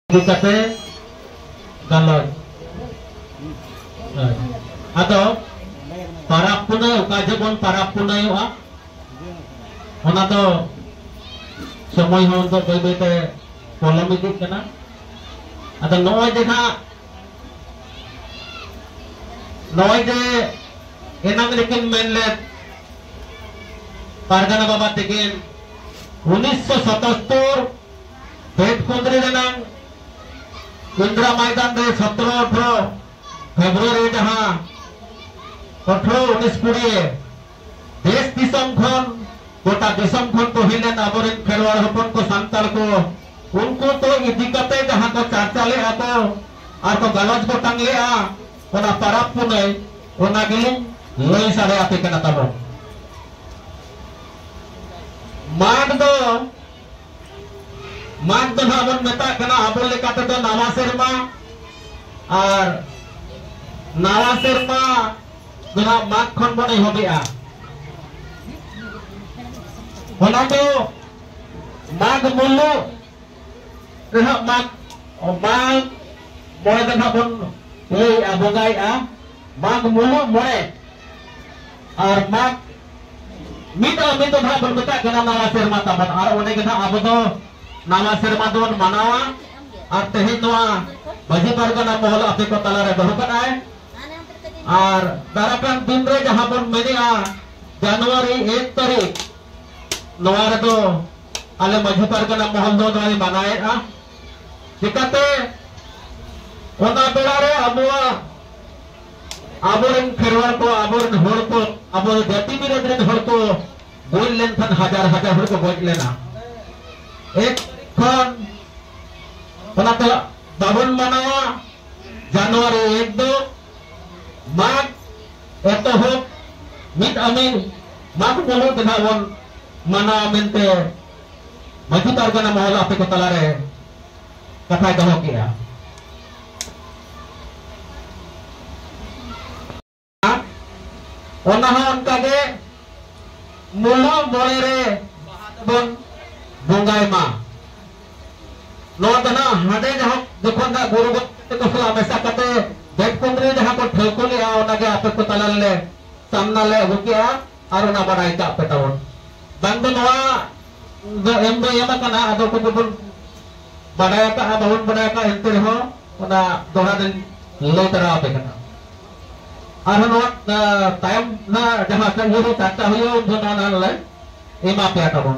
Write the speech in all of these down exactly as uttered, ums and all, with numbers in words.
ᱤᱫᱤ ᱠᱟᱛᱮ ᱜᱟᱞᱚᱪ᱾ ᱦᱳᱭ᱾ ᱟᱫᱚ ᱯᱟᱨᱟᱵᱽ ᱯᱩᱱᱟᱹᱭ ᱚᱠᱟ ᱡᱚᱦᱚᱜ ᱵᱚᱱ ᱯᱟᱨᱟᱵᱽ ᱯᱩᱱᱟᱹᱭᱚᱜᱼᱟ, ᱚᱱᱟ ᱫᱚ ᱥᱚᱢᱚᱭ ᱦᱚᱸ ᱱᱤᱛᱚᱜ ᱵᱟᱹᱭ ᱵᱟᱹᱭ ᱛᱮ ᱯᱚᱞᱚᱢ ᱤᱫᱤᱜ ᱠᱟᱱᱟ᱾ ᱟᱫᱚ ᱱᱚᱜᱼᱚᱭ ᱡᱮ ᱱᱟᱜ, ᱱᱚᱜᱼᱚᱭ ᱡᱮ ᱮᱱᱟᱝ ᱨᱮᱠᱤᱱ ᱢᱮᱱ ᱞᱮᱫ ᱯᱟᱨᱜᱟᱱᱟ ᱵᱟᱵᱟ ᱛᱟᱹᱠᱤᱱ ᱩᱱᱤᱥᱥᱚ ᱥᱟᱛᱟᱛᱛᱳᱨ ᱵᱮᱛᱠᱩᱸᱫᱽᱨᱤ ᱨᱮᱱᱟᱝ ᱤᱱᱫᱨᱟ ᱢᱚᱭᱫᱟᱱ ᱨᱮ ᱥᱚᱛᱨᱚ ᱟᱴᱷᱨᱚ ᱯᱷᱮᱵᱽᱨᱩᱣᱟᱨᱤ ᱡᱟᱦᱟᱸ ᱟᱴᱷᱨᱚ ᱩᱱᱤᱥ ᱠᱩᱲᱤ ᱨᱮ ᱫᱮᱥ ᱫᱤᱥᱚᱢ ᱠᱷᱚᱱ, ᱜᱚᱴᱟ ᱫᱤᱥᱚᱢ ᱠᱷᱚᱱ ᱠᱚ ᱦᱮᱡ ᱞᱮᱱ ᱟᱵᱚᱨᱮᱱ ᱠᱷᱮᱨᱣᱟᱲ ᱦᱚᱯᱚᱱ ᱠᱚ, ᱥᱟᱱᱛᱟᱲ ᱠᱚ, ᱩᱱᱠᱩ ᱠᱚ ᱤᱫᱤ ᱠᱟᱛᱮ ᱡᱟᱦᱟᱸ ᱠᱚ ᱪᱟᱨᱪᱟ ᱞᱮᱫᱼᱟ ᱠᱚ ᱟᱨ ᱠᱚ ᱜᱟᱞᱚᱪ ᱜᱚᱴᱟᱝ ᱞᱮᱫᱼᱟ, ᱚᱱᱟ ᱯᱟᱨᱟᱵᱽ ᱯᱩᱱᱟᱹᱭ, ᱚᱱᱟ ᱜᱮᱞᱤᱧ ᱞᱟᱹᱭ ᱥᱟᱰᱮ ᱟᱯᱮ ᱠᱟᱱᱟ ᱛᱟᱵᱚᱱ᱾ ᱢᱟᱜᱽ ᱫᱚ, ᱢᱟᱜᱽ ᱫᱚ ᱱᱟᱦᱟᱜ ᱵᱚᱱ ᱢᱮᱛᱟᱜ ᱠᱟᱱᱟ ᱟᱵᱚ ᱞᱮᱠᱟ ᱛᱮᱫᱚ ᱱᱟᱣᱟ ᱥᱮᱨᱢᱟ, ᱟᱨ ᱱᱟᱣᱟ ᱥᱮᱨᱢᱟ ᱫᱚ ᱱᱟᱦᱟᱜ ᱢᱟᱜᱽ ᱠᱷᱚᱱ ᱵᱚᱱ ᱮᱦᱚᱵᱮᱜᱼᱟ᱾ ᱚᱱᱟ ᱫᱚ ᱢᱟᱜᱽ ᱢᱩᱞᱩᱜ ᱨᱮᱦᱟᱸᱜ ᱢᱟᱜᱽ, ᱢᱟᱜᱽ ᱢᱚᱬᱮ ᱫᱚ ᱱᱟᱦᱟᱜ ᱵᱚᱱ ᱤᱭᱟᱹᱭᱮᱜᱼᱟ, ᱵᱚᱸᱜᱟᱭᱮᱜᱼᱟ᱾ ᱢᱟᱜᱽ ᱢᱩᱞᱩᱜ ᱢᱚᱬᱮ ᱟᱨ ᱢᱟᱜᱽ ᱢᱤᱫ ᱟᱨ ᱢᱤᱫ ᱫᱚ ᱱᱟᱦᱟᱜ ᱵᱚᱱ ᱢᱮᱛᱟᱜ ᱠᱟᱱᱟ ᱱᱟᱣᱟ ᱥᱮᱨᱢᱟ ᱛᱟᱵᱚᱱ, ᱟᱨ ᱚᱸᱰᱮ ᱜᱮ ᱱᱟᱦᱟᱜ ᱟᱵᱚ ᱫᱚ ᱱᱟᱣᱟ ᱥᱮᱨᱢᱟ ᱫᱚᱵᱚᱱ ᱢᱟᱱᱟᱣᱟ᱾ ᱟᱨ ᱛᱮᱦᱮᱧ ᱱᱚᱣᱟ ᱢᱟᱹᱡᱷᱤ ᱯᱟᱨᱜᱟᱱᱟ ᱢᱚᱦᱚᱞ ᱟᱯᱮ ᱠᱚ ᱛᱟᱞᱟᱨᱮ ᱫᱚᱦᱚ ᱠᱟᱜᱼᱟᱭ᱾ ᱟᱨ ᱫᱟᱨᱟᱭ ᱠᱟᱱ ᱫᱤᱱ ᱨᱮ ᱡᱟᱦᱟᱸ ᱵᱚᱱ ᱢᱮᱱᱮᱜᱼᱟ ᱡᱟᱱᱩᱣᱟᱨᱤ ᱮᱠ ᱛᱟᱹᱨᱤᱠᱷ, ᱱᱚᱣᱟ ᱨᱮᱫᱚ ᱟᱞᱮ ᱢᱟᱹᱡᱷᱤ ᱯᱟᱨᱜᱟᱱᱟ ᱢᱚᱦᱚᱞ ᱫᱚ ᱱᱚᱣᱟᱭ ᱢᱟᱱᱟᱣᱮᱫᱼᱟ᱾ ᱪᱤᱠᱟᱛᱮ ᱚᱱᱟ ᱵᱮᱲᱟ ᱨᱮ ᱟᱵᱚᱣᱟᱜ, ᱟᱵᱚᱨᱮᱱ ᱠᱷᱮᱨᱣᱟᱲ ᱠᱚ, ᱟᱵᱚᱨᱮᱱ ᱦᱚᱲ ᱠᱚ, ᱟᱵᱚ ᱡᱟᱹᱛᱤ ᱵᱤᱨᱟᱹᱫ ᱨᱮᱱ ᱦᱚᱲ ᱠᱚ ᱜᱚᱡ ᱞᱮᱱᱠᱷᱟᱱ ᱦᱟᱡᱟᱨ ᱦᱟᱡᱟᱨ ᱦᱚᱲ ᱠᱚ ᱜᱚᱡ ᱞᱮᱱᱟ᱾ ᱮᱠᱷᱚᱱ ᱚᱱᱟᱛᱮ ᱵᱟᱵᱚᱱ ᱢᱟᱱᱟᱣᱟ᱾ ᱡᱟᱱᱩᱣᱟᱨᱤ ᱮᱠ ᱫᱚ ᱢᱟᱜᱽ ᱮᱛᱚᱦᱚᱵ ᱢᱤᱫ ᱟᱢᱤᱱ ᱢᱟᱜᱽ ᱢᱩᱞᱩᱜ ᱫᱚ ᱱᱟᱦᱟᱜ ᱵᱚᱱ ᱢᱟᱱᱟᱣᱟ ᱢᱮᱱᱛᱮ ᱢᱟᱹᱡᱷᱤ ᱯᱟᱨᱜᱟᱱᱟ ᱢᱚᱦᱚᱞ ᱟᱯᱮ ᱠᱚ ᱛᱟᱞᱟᱨᱮ ᱠᱟᱛᱷᱟᱭ ᱫᱚᱦᱚ ᱠᱮᱜᱼᱟ᱾ ᱚᱱᱟ ᱦᱚᱸ ᱚᱱᱠᱟ ᱜᱮ ᱢᱩᱞᱩᱜ ᱢᱚᱬᱮ ᱨᱮ ᱵᱟᱦᱟ ᱫᱚᱵᱚᱱ ᱵᱚᱸᱜᱟᱭ ᱢᱟ᱾ ᱱᱚᱣᱟ ᱫᱚ ᱱᱟᱜ ᱦᱟᱸᱰᱮ ᱡᱟᱦᱟᱸ ᱡᱚᱠᱷᱚᱱ ᱱᱟᱜ ᱜᱩᱨᱩ ᱜᱚᱢᱠᱮ ᱠᱚ ᱥᱟᱞᱟᱜ ᱢᱮᱥᱟ ᱠᱟᱛᱮ ᱵᱮᱫ ᱠᱩᱸᱫᱽᱨᱤ ᱡᱟᱦᱟᱸ ᱠᱚ ᱴᱷᱟᱹᱣᱠᱟᱹ ᱞᱮᱜᱼᱟ, ᱚᱱᱟᱜᱮ ᱟᱯᱮ ᱠᱚ ᱛᱟᱞᱟ ᱨᱮᱞᱮ ᱥᱟᱢᱱᱟ ᱞᱮ ᱟᱹᱜᱩ ᱠᱮᱜᱼᱟ ᱟᱨ ᱚᱱᱟ ᱵᱟᱰᱟᱭ ᱠᱟᱜ ᱯᱮ ᱛᱟᱵᱚᱱ᱾ ᱵᱟᱝ ᱫᱚ ᱱᱚᱣᱟ ᱫᱚ ᱮᱢ ᱫᱚ ᱮᱢ ᱟᱠᱟᱱᱟ, ᱟᱫᱚ ᱠᱚ ᱵᱚᱱ ᱵᱟᱰᱟᱭ ᱟᱠᱟᱫᱼᱟ, ᱵᱟᱵᱚᱱ ᱵᱟᱰᱟᱭ ᱟᱠᱟᱫ, ᱮᱱᱛᱮ ᱨᱮᱦᱚᱸ ᱚᱱᱟ ᱫᱚᱦᱲᱟ ᱫᱚᱧ ᱞᱟᱹᱭ ᱛᱟᱨᱟ ᱟᱯᱮ ᱠᱟᱱᱟ᱾ ᱟᱨᱦᱚᱸ ᱱᱚᱣᱟ, ᱟ, ᱛᱟᱭᱚᱢ ᱱᱟᱜ ᱡᱟᱦᱟᱸ ᱤᱭᱟᱹ ᱨᱮ ᱪᱟᱨᱪᱟ ᱦᱩᱭᱩᱜᱼᱟ, ᱩᱱ ᱡᱚᱦᱚᱜ ᱱᱚᱣᱟ ᱱᱟᱜ ᱞᱮ ᱮᱢᱟ ᱯᱮᱭᱟ ᱛᱟᱵᱚᱱ᱾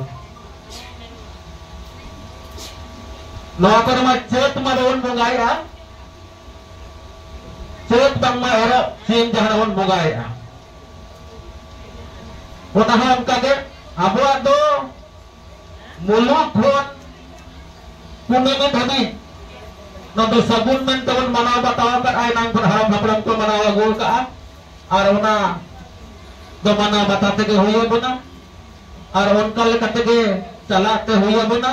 ᱱᱚᱣᱟ ᱠᱚᱨᱮ ᱢᱟ ᱪᱟᱹᱛ ᱢᱟ ᱵᱟᱵᱚᱱ ᱵᱚᱸᱜᱟᱭᱮᱜᱼᱟ, ᱪᱟᱹᱛ ᱵᱟᱝᱢᱟ ᱮᱨᱚᱜ ᱥᱤᱢ ᱡᱟᱦᱟᱸ ᱵᱚᱱ ᱵᱚᱸᱜᱟᱭᱮᱜᱼᱟ, ᱚᱱᱟ ᱦᱚᱸ ᱚᱱᱠᱟ ᱜᱮ ᱟᱵᱚᱣᱟᱜ ᱫᱚ ᱢᱩᱞᱩᱠ ᱠᱷᱚᱱ ᱠᱩᱱᱟᱹᱢᱤ ᱫᱷᱟᱹᱵᱤᱡ ᱱᱚᱣᱟ ᱫᱚ ᱥᱟᱹᱜᱩᱱ ᱢᱮᱱᱛᱮ ᱵᱚᱱ ᱢᱟᱱᱟᱣ ᱵᱟᱛᱟᱣ ᱟᱠᱟᱫᱼᱟ, ᱮᱱᱟᱝ ᱠᱷᱚᱱ ᱦᱟᱲᱟᱢ ᱦᱟᱯᱲᱟᱢ ᱠᱚ ᱢᱟᱱᱟᱣ ᱟᱹᱜᱩ ᱟᱠᱟᱫᱼᱟ, ᱟᱨ ᱚᱱᱟ ᱫᱚ ᱢᱟᱱᱟᱣ ᱵᱟᱛᱟᱣ ᱛᱮᱜᱮ ᱦᱩᱭ ᱟᱵᱚᱱᱟ, ᱟᱨ ᱚᱱᱠᱟ ᱞᱮᱠᱟ ᱛᱮᱜᱮ ᱪᱟᱞᱟᱜ ᱛᱮ ᱦᱩᱭ ᱟᱵᱚᱱᱟ,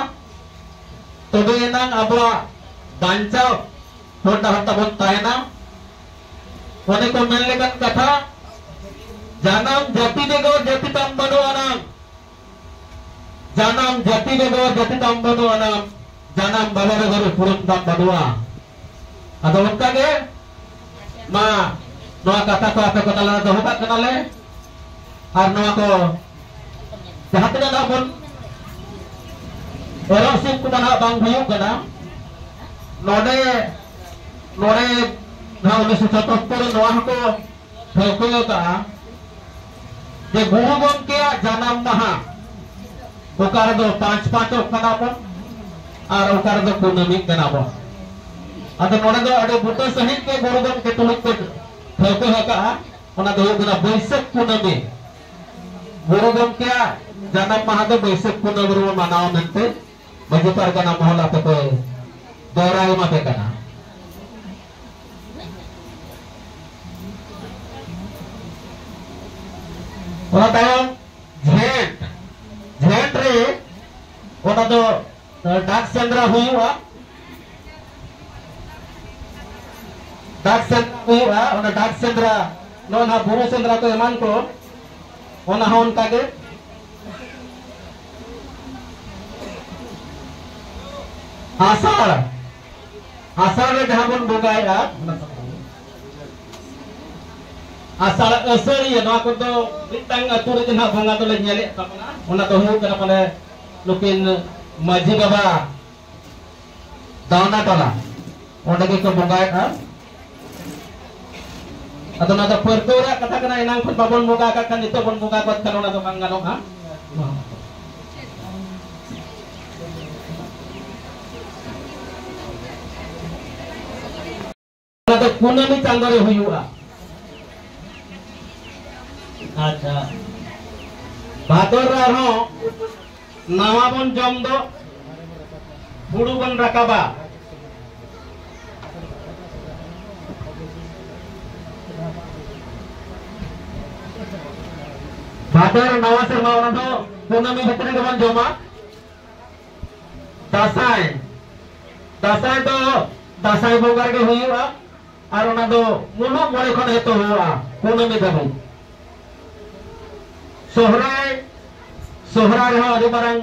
ᱛᱚᱵᱮ ᱮᱱᱟᱝ ᱟᱵᱚᱣᱟᱜ ᱵᱟᱧᱪᱟᱣ ᱦᱚᱨ ᱰᱟᱦᱟᱨ ᱛᱟᱵᱚᱱ ᱛᱟᱦᱮᱱᱟ᱾ ᱚᱱᱮ ᱠᱚ ᱢᱮᱱ ᱞᱮᱠᱟᱱ ᱠᱟᱛᱷᱟ, ᱡᱟᱱᱟᱢ ᱡᱟᱹᱛᱤ ᱵᱮᱜᱚᱨ ᱡᱟᱹᱛᱤ ᱛᱟᱢ ᱵᱟᱹᱱᱩᱜ ᱟᱱᱟᱝ, ᱡᱟᱱᱟᱢ ᱡᱟᱹᱛᱤ ᱵᱮᱜᱚᱨ ᱡᱟᱹᱛᱤ ᱛᱟᱢ ᱵᱟᱹᱱᱩᱜ ᱟᱱᱟᱝ, ᱡᱟᱱᱟᱢ ᱵᱟᱵᱟ ᱵᱮᱜᱚᱨ ᱩᱯᱨᱩᱢ ᱛᱟᱢ ᱵᱟᱹᱱᱩᱜᱼᱟ᱾ ᱟᱫᱚ ᱚᱱᱠᱟ ᱜᱮ ᱢᱟ ᱱᱚᱣᱟ ᱠᱟᱛᱷᱟ ᱠᱚ ᱟᱯᱮ ᱠᱚ ᱛᱟᱞᱟ ᱨᱮ ᱫᱚᱦᱚ ᱠᱟᱜ ᱠᱟᱱᱟᱞᱮ᱾ ᱟᱨ ᱱᱚᱣᱟ ᱠᱚ ᱡᱟᱦᱟᱸ ᱛᱤᱱᱟᱹᱜ ᱱᱟᱜ ᱵᱚᱱ ᱮᱨᱚᱜ ᱥᱤᱢ ᱠᱚᱢᱟ ᱱᱟᱜ ᱵᱟᱝ ᱦᱩᱭᱩᱜ ᱠᱟᱱᱟ᱾ ᱱᱚᱰᱮ, ᱱᱚᱰᱮ ᱱᱟᱜ ᱩᱱᱤᱥᱥᱚ ᱥᱟᱛᱟᱛᱛᱳᱨ ᱨᱮ ᱱᱚᱣᱟ ᱦᱚᱸᱠᱚ ᱴᱷᱟᱹᱣᱠᱟᱹ ᱟᱠᱟᱫᱼᱟ ᱡᱮ ᱜᱩᱨᱩ ᱜᱚᱢᱠᱮᱭᱟᱜ ᱡᱟᱱᱟᱢ ᱢᱟᱦᱟ ᱚᱠᱟ ᱨᱮᱫᱚ ᱯᱟᱸᱪ ᱯᱟᱸᱪᱚᱜ ᱠᱟᱱᱟ ᱵᱚᱱ ᱟᱨ ᱚᱠᱟ ᱨᱮᱫᱚ ᱠᱩᱱᱟᱹᱢᱤᱜ ᱠᱟᱱᱟ ᱵᱚᱱ᱾ ᱟᱫᱚ ᱱᱚᱰᱮ ᱫᱚ ᱟᱹᱰᱤ ᱵᱩᱴᱟᱹ ᱥᱟᱺᱦᱤᱡ ᱜᱮ ᱜᱩᱨᱩ ᱜᱚᱢᱠᱮ ᱛᱩᱞᱩᱡ ᱠᱚ ᱴᱷᱟᱹᱣᱠᱟᱹ ᱟᱠᱟᱫᱼᱟ, ᱚᱱᱟ ᱫᱚ ᱦᱩᱭᱩᱜ ᱠᱟᱱᱟ ᱵᱟᱹᱭᱥᱟᱹᱠᱷ ᱠᱩᱱᱟᱹᱢᱤ᱾ ᱜᱩᱨᱩ ᱜᱚᱢᱠᱮᱭᱟᱜ ᱡᱟᱱᱟᱢ ᱢᱟᱦᱟ ᱫᱚ ᱵᱟᱹᱭᱥᱟᱹᱠᱷ ᱠᱩᱱᱟᱹᱢᱤ ᱨᱮᱵᱚᱱ ᱢᱟᱱᱟᱣᱟ ᱢᱮᱱᱛᱮ ᱢᱟᱹᱡᱷᱤ ᱯᱟᱨᱜᱟᱱᱟ ᱢᱚᱦᱚᱞ ᱟᱯᱮ ᱠᱚ ᱵᱟᱲᱟᱭ ᱮᱢᱟ ᱯᱮ ᱠᱟᱱᱟ᱾ ᱚᱱᱟ ᱛᱟᱭᱚᱢ ᱡᱷᱮᱸᱴ, ᱡᱷᱮᱸᱴ ᱨᱮ ᱚᱱᱟ ᱫᱚ ᱰᱟᱠ ᱥᱮᱸᱫᱽᱨᱟ ᱦᱩᱭᱩᱜᱼᱟ᱾ ᱰᱟᱠ ᱥᱮᱸᱫᱽᱨᱟ ᱦᱩᱭᱩᱜᱼᱟ, ᱚᱱᱟ ᱰᱟᱠ ᱥᱮᱸᱫᱽᱨᱟ, ᱱᱚᱜᱼᱚ ᱱᱟ ᱵᱩᱨᱩ ᱥᱮᱸᱫᱽᱨᱟ ᱠᱚ ᱮᱢᱟᱱ ᱠᱚ, ᱚᱱᱟ ᱦᱚᱸ ᱚᱱᱠᱟ ᱜᱮ᱾ ᱟᱥᱟᱲ, ᱟᱥᱟᱲ ᱨᱮ ᱡᱟᱦᱟᱸ ᱵᱚᱱ ᱵᱚᱸᱜᱟᱭᱮᱫᱼᱟ, ᱟᱥᱟᱲ ᱟᱹᱥᱟᱹᱲᱤᱭᱟᱹ, ᱱᱚᱣᱟ ᱠᱚᱫᱚ ᱢᱤᱫᱴᱟᱝ ᱟᱹᱛᱩ ᱨᱮᱜᱮ ᱱᱟᱦᱟᱜ ᱵᱚᱸᱜᱟ ᱫᱚᱞᱮ ᱧᱮᱞᱮᱫ ᱛᱟᱵᱚᱱᱟ᱾ ᱚᱱᱟ ᱫᱚ ᱦᱩᱭᱩᱜ ᱠᱟᱱᱟ ᱯᱟᱞᱮ ᱱᱩᱠᱤᱱ ᱢᱟᱹᱡᱷᱤ ᱵᱟᱵᱟ ᱫᱟᱣᱱᱟ ᱴᱚᱞᱟ, ᱚᱸᱰᱮ ᱜᱮᱠᱚ ᱵᱚᱸᱜᱟᱭᱮᱫᱼᱟ᱾ ᱟᱫᱚ ᱚᱱᱟ ᱫᱚ ᱯᱟᱹᱨᱠᱟᱹᱣ ᱨᱮᱭᱟᱜ ᱠᱟᱛᱷᱟ ᱠᱟᱱᱟ, ᱮᱱᱟᱝ ᱠᱷᱚᱱ ᱵᱟᱵᱚᱱ ᱵᱚᱸᱜᱟ ᱟᱠᱟᱫ ᱠᱷᱟᱱ ᱱᱤᱛᱚᱜ ᱵᱚᱱ ᱵᱚᱸᱜᱟ ᱜᱚᱫ ᱠᱷᱟᱱ ᱚᱱᱟ ᱫᱚ ᱵᱟᱝ ᱜᱟᱱᱚᱜᱼᱟ᱾ ᱚᱱᱟ ᱫᱚ ᱠᱩᱱᱟᱹᱢᱤ ᱪᱟᱸᱫᱳ ᱨᱮ ᱦᱩᱭᱩᱜᱼᱟ᱾ ᱟᱪᱪᱷᱟ, ᱵᱷᱟᱫᱚᱨ ᱨᱮ ᱟᱨᱦᱚᱸ ᱱᱟᱣᱟ ᱵᱚᱱ ᱡᱚᱢ ᱫᱚ, ᱦᱩᱲᱩ ᱵᱚᱱ ᱨᱟᱠᱟᱵᱟ᱾ ᱵᱷᱟᱫᱚᱨ ᱱᱟᱣᱟ ᱥᱮᱨᱢᱟ, ᱚᱱᱟ ᱫᱚ ᱠᱩᱱᱟᱹᱢᱤ ᱵᱷᱤᱛᱨᱤ ᱜᱮᱵᱚᱱ ᱡᱚᱢᱟ᱾ ᱫᱟᱸᱥᱟᱭ, ᱫᱟᱸᱥᱟᱭ ᱫᱚ ᱫᱟᱸᱥᱟᱭ ᱵᱚᱸᱜᱟ ᱨᱮᱜᱮ ᱦᱩᱭᱩᱜᱼᱟ᱾ ᱟᱨ ᱚᱱᱟ ᱫᱚ ᱢᱩᱞᱩᱜ ᱢᱚᱬᱮ ᱠᱷᱚᱱ ᱮᱛᱚᱦᱚᱵᱚᱜᱼᱟ ᱠᱩᱱᱟᱹᱢᱤ ᱫᱷᱟᱹᱵᱤᱡ᱾ ᱥᱚᱦᱨᱟᱭ, ᱥᱚᱦᱨᱟᱭ ᱨᱮᱦᱚᱸ ᱟᱹᱰᱤ ᱢᱟᱨᱟᱝ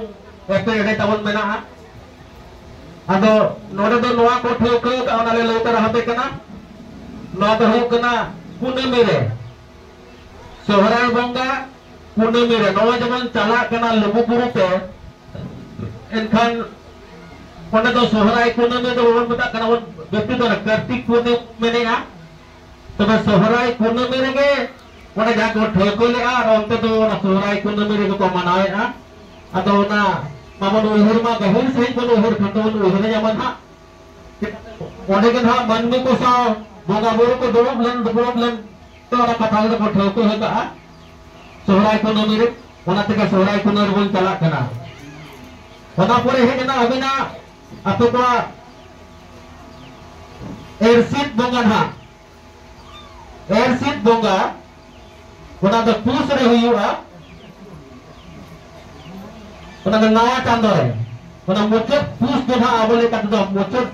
ᱮᱯᱮᱨᱦᱮᱸᱰᱮᱡ ᱛᱟᱵᱚᱱ ᱢᱮᱱᱟᱜᱼᱟ᱾ ᱟᱫᱚ ᱱᱚᱰᱮ ᱫᱚ ᱱᱚᱣᱟ ᱠᱚ ᱴᱷᱟᱹᱣᱠᱟᱹ ᱟᱠᱟᱫᱼᱟ, ᱚᱱᱟ ᱞᱮ ᱞᱟᱹᱭ ᱛᱚᱨᱟ ᱟᱯᱮ ᱠᱟᱱᱟ᱾ ᱱᱚᱣᱟ ᱫᱚ ᱦᱩᱭᱩᱜ ᱠᱟᱱᱟ ᱠᱩᱱᱟᱹᱢᱤ ᱨᱮ, ᱥᱚᱦᱨᱟᱭ ᱵᱚᱸᱜᱟ ᱠᱩᱱᱟᱹᱢᱤ ᱨᱮ᱾ ᱱᱚᱜᱼᱚᱭ ᱡᱮᱢᱚᱱ ᱪᱟᱞᱟᱜ ᱠᱟᱱᱟ ᱞᱩᱜᱩ ᱵᱩᱨᱩ ᱛᱮ, ᱮᱱᱠᱷᱟᱱ ᱚᱸᱰᱮ ᱫᱚ ᱥᱚᱦᱨᱟᱭ ᱠᱩᱱᱟᱹᱢᱤ ᱫᱚ ᱵᱟᱵᱚᱱ ᱢᱮᱛᱟᱜ ᱠᱟᱱᱟ, ᱵᱚᱱ ᱵᱮᱯᱛᱤ ᱫᱚ ᱚᱱᱟ ᱠᱟᱨᱛᱤᱠ ᱠᱩᱱᱟᱹᱢᱤ ᱢᱮᱱᱮᱜᱼᱟ᱾ ᱛᱚᱵᱮ ᱥᱚᱦᱨᱟᱭ ᱠᱩᱱᱟᱹᱢᱤ ᱨᱮᱜᱮ ᱚᱸᱰᱮ ᱡᱟᱦᱟᱸ ᱠᱚ ᱴᱷᱟᱹᱣᱠᱟᱹ ᱞᱮᱜᱼᱟ, ᱟᱨ ᱚᱱᱛᱮ ᱫᱚ ᱚᱱᱟ ᱥᱚᱦᱨᱟᱭ ᱠᱩᱱᱟᱹᱢᱤ ᱨᱮᱜᱮ ᱠᱚ ᱢᱟᱱᱟᱣᱮᱜᱼᱟ᱾ ᱟᱫᱚ ᱚᱱᱟ ᱢᱟᱵᱚᱱ ᱩᱭᱦᱟᱹᱨ ᱢᱟ, ᱜᱟᱹᱦᱤᱨ ᱥᱟᱺᱦᱤᱡ ᱵᱚᱱ ᱩᱭᱦᱟᱹᱨ ᱠᱷᱟᱱ ᱫᱚᱵᱚᱱ ᱩᱭᱦᱟᱹᱨ ᱧᱟᱢᱟ ᱱᱟᱦᱟᱜ᱾ ᱚᱸᱰᱮ ᱜᱮ ᱱᱟᱦᱟᱜ ᱢᱟᱹᱱᱢᱤ ᱠᱚ ᱥᱟᱶ ᱵᱚᱸᱜᱟ ᱵᱩᱨᱩ ᱠᱚ ᱫᱩᱲᱩᱵ ᱞᱮᱱ, ᱫᱩᱯᱲᱩᱵ ᱞᱮᱱ ᱛᱮ ᱚᱱᱟ ᱠᱟᱛᱷᱟ ᱫᱚᱠᱚ ᱴᱷᱟᱹᱣᱠᱟᱹ ᱟᱠᱟᱫᱼᱟ ᱥᱚᱦᱨᱟᱭ ᱠᱩᱱᱟᱹᱢᱤ ᱨᱮ᱾ ᱚᱱᱟ ᱛᱮᱜᱮ ᱥᱚᱦᱨᱟᱭ ᱠᱩᱱᱟᱹᱢᱤ ᱨᱮᱵᱚᱱ ᱪᱟᱞᱟᱜ ᱠᱟᱱᱟ᱾ ᱚᱱᱟ ᱯᱚᱨᱮ ᱦᱮᱡ ᱮᱱᱟ ᱟᱹᱵᱤᱱᱟᱜ ᱟᱯᱮ ᱠᱚᱣᱟᱜ ᱮᱨᱥᱤᱫ ᱵᱚᱸᱜᱟ ᱱᱟᱦᱟᱜ᱾ ᱮᱨᱥᱤᱫ ᱵᱚᱸᱜᱟ, ᱚᱱᱟ ᱫᱚ ᱯᱩᱥ ᱨᱮ ᱦᱩᱭᱩᱜᱼᱟ᱾ ᱚᱱᱟ ᱫᱚ ᱱᱟᱣᱟ ᱪᱟᱸᱫᱚ ᱨᱮ, ᱚᱱᱟ ᱢᱩᱪᱟᱹᱫ ᱯᱩᱥ ᱫᱚ ᱱᱟᱦᱟᱜ ᱟᱵᱚ ᱞᱮᱠᱟ ᱛᱮᱫᱚ ᱢᱩᱪᱟᱹᱫ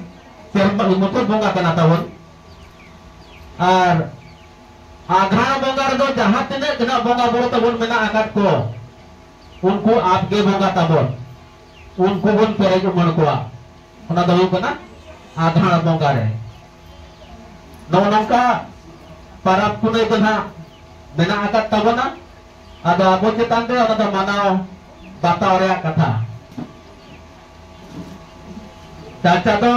ᱥᱮᱨᱢᱟ, ᱢᱩᱪᱟᱹᱫ ᱵᱚᱸᱜᱟ ᱠᱟᱱᱟ ᱛᱟᱵᱚᱱ᱾ ᱟᱨ ᱟᱜᱷᱟᱬ ᱵᱚᱸᱜᱟ ᱨᱮᱫᱚ ᱡᱟᱦᱟᱸ ᱛᱤᱱᱟᱹᱜ ᱜᱮ ᱱᱟᱦᱟᱜ ᱵᱚᱸᱜᱟ ᱵᱩᱨᱩ ᱛᱟᱵᱚᱱ ᱢᱮᱱᱟᱜ ᱟᱠᱟᱫ ᱠᱚ, ᱩᱱᱠᱩ ᱟᱵᱜᱮ ᱵᱚᱸᱜᱟ ᱛᱟᱵᱚᱱ, ᱩᱱᱠᱩ ᱵᱚᱱ ᱯᱮᱨᱮᱡ ᱩᱢᱟᱹᱲ ᱠᱚᱣᱟ᱾ ᱚᱱᱟ ᱫᱚ ᱦᱩᱭᱩᱜ ᱠᱟᱱᱟ ᱟᱫᱷᱟᱬ ᱵᱚᱸᱜᱟ ᱨᱮ᱾ ᱱᱚᱜᱼᱚ ᱱᱚᱝᱠᱟ ᱯᱟᱨᱟᱵᱽ ᱯᱩᱱᱟᱹᱭ ᱫᱚ ᱱᱟᱦᱟᱜ ᱢᱮᱱᱟᱜ ᱟᱠᱟᱫ ᱛᱟᱵᱚᱱᱟ᱾ ᱟᱫᱚ ᱟᱵᱚ ᱪᱮᱛᱟᱱ ᱨᱮ ᱚᱱᱟ ᱫᱚ ᱢᱟᱱᱟᱣ ᱵᱟᱛᱟᱣ ᱨᱮᱭᱟᱜ ᱠᱟᱛᱷᱟ᱾ ᱪᱟᱨᱪᱟ ᱫᱚ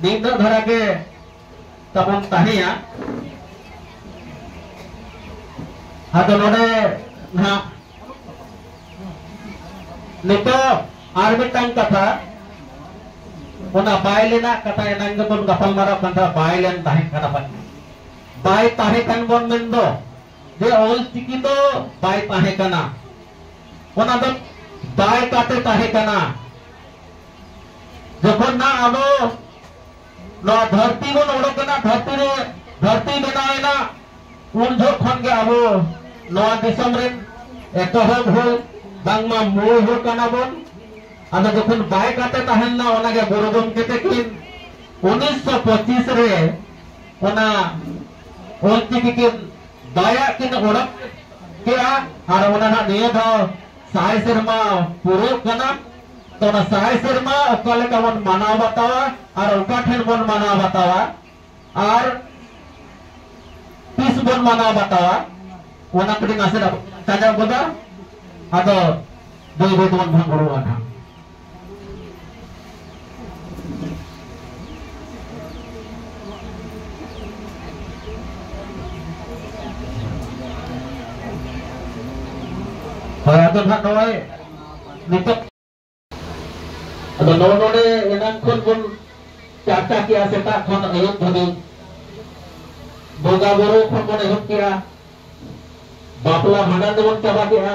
ᱱᱤᱱᱟᱹᱜ ᱫᱷᱟᱨᱟ ᱜᱮ ᱛᱟᱵᱚᱱ ᱛᱟᱦᱮᱸᱭᱟ᱾ ᱟᱫᱚ ᱱᱚᱰᱮ ᱱᱟᱦᱟᱜ ᱱᱤᱛᱚᱜ ᱟᱨ ᱢᱤᱫᱴᱟᱝ ᱠᱟᱛᱷᱟ, ᱚᱱᱟ ᱵᱟᱭ ᱞᱮᱱᱟᱜ ᱠᱟᱛᱷᱟ ᱮᱱᱟᱝ ᱜᱮᱵᱚᱱ ᱜᱟᱯᱟᱞ ᱢᱟᱨᱟᱣ ᱠᱟᱱ ᱛᱟᱦᱮᱸ, ᱵᱟᱭ ᱞᱮᱱ ᱛᱟᱦᱮᱸ ᱠᱟᱱᱟ ᱯᱟᱞᱮ᱾ ᱵᱟᱭ ᱛᱟᱦᱮᱸ ᱠᱟᱱ ᱵᱚᱱ ᱢᱮᱱᱫᱚ, ᱡᱮ ᱚᱞ ᱪᱤᱠᱤ ᱫᱚ ᱵᱟᱭ ᱛᱟᱦᱮᱸ ᱠᱟᱱᱟ, ᱚᱱᱟ ᱫᱚ ᱫᱟᱭ ᱠᱟᱛᱮ ᱛᱟᱦᱮᱸ ᱠᱟᱱᱟ᱾ ᱡᱚᱠᱷᱚᱱ ᱱᱟ ᱟᱵᱚ ᱱᱚᱣᱟ ᱫᱷᱟᱹᱨᱛᱤ ᱵᱚᱱ ᱚᱰᱚᱠ ᱮᱱᱟ, ᱫᱷᱟᱹᱨᱛᱤ ᱨᱮ, ᱫᱷᱟᱹᱨᱛᱤ ᱵᱮᱱᱟᱣ ᱮᱱᱟ, ᱩᱱ ᱡᱚᱠᱷᱚᱱ ᱜᱮ ᱟᱵᱚ ᱱᱚᱣᱟ ᱫᱤᱥᱚᱢ ᱨᱮᱱ ᱮᱛᱚᱦᱚᱵ ᱦᱚᱲ, ᱵᱟᱝᱢᱟ ᱢᱩᱞ ᱦᱚᱲ ᱠᱟᱱᱟ ᱵᱚᱱ᱾ ᱟᱫᱚ ᱡᱚᱠᱷᱚᱱ ᱵᱟᱭ ᱠᱟᱛᱮ ᱛᱟᱦᱮᱸ ᱞᱮᱱᱟ, ᱚᱱᱟᱜᱮ ᱜᱩᱨᱩ ᱜᱚᱢᱠᱮ ᱛᱟᱹᱠᱤᱱ ᱩᱱᱤᱥᱥᱚ ᱯᱚᱸᱪᱤᱥ ᱨᱮ ᱚᱱᱟ ᱚᱞᱪᱤᱠᱤ ᱠᱤᱱ ᱵᱟᱭᱟᱜ ᱠᱤᱱ ᱚᱰᱚᱠ ᱠᱮᱜᱼᱟ᱾ ᱟᱨ ᱚᱱᱟ ᱱᱟᱜ ᱱᱤᱭᱟᱹ ᱫᱷᱟᱣ ᱥᱟᱭ ᱥᱮᱨᱢᱟ ᱯᱩᱨᱟᱹᱜ ᱠᱟᱱᱟ᱾ ᱛᱚ, ᱚᱱᱟ ᱥᱟᱭ ᱥᱮᱨᱢᱟ ᱚᱠᱟ ᱞᱮᱠᱟ ᱵᱚᱱ ᱢᱟᱱᱟᱣ ᱵᱟᱛᱟᱣᱟ ᱟᱨ ᱚᱠᱟ ᱴᱷᱮᱱ ᱵᱚᱱ ᱢᱟᱱᱟᱣ ᱵᱟᱛᱟᱣᱟ ᱟᱨ ᱛᱤᱥ ᱵᱚᱱ ᱢᱟᱱᱟᱣ ᱵᱟᱛᱟᱣᱟ, ᱚᱱᱟ ᱠᱟᱹᱴᱤᱡ ᱱᱟᱥᱮ ᱱᱟᱜ ᱛᱟᱡᱟ ᱜᱚᱫᱟ᱾ ᱟᱫᱚ ᱵᱟᱹᱭ ᱵᱟᱹᱭ ᱛᱮᱵᱚᱱ ᱵᱷᱟᱸᱜᱚᱲᱚᱜᱼᱟ ᱱᱟᱦᱟᱜ᱾ ᱦᱳᱭ, ᱟᱫᱚ ᱱᱟᱦᱟᱜ ᱱᱚᱜᱼᱚᱭ ᱱᱤᱛᱚᱜ, ᱟᱫᱚ ᱱᱚᱜᱼᱚ ᱱᱚᱰᱮ ᱮᱱᱟᱝ ᱠᱷᱚᱱ ᱵᱚᱱ ᱪᱟᱨᱪᱟ ᱠᱮᱜᱼᱟ, ᱥᱮᱛᱟᱜ ᱠᱷᱚᱱ ᱟᱹᱭᱩᱵ ᱫᱷᱟᱹᱵᱤᱡ ᱵᱚᱸᱜᱟ ᱵᱩᱨᱩ ᱠᱷᱚᱱ ᱵᱚᱱ ᱮᱦᱚᱵ ᱠᱮᱜᱼᱟ, ᱵᱟᱯᱞᱟ ᱵᱷᱟᱸᱰᱟᱱ ᱫᱚᱵᱚᱱ ᱪᱟᱵᱟ ᱠᱮᱜᱼᱟ᱾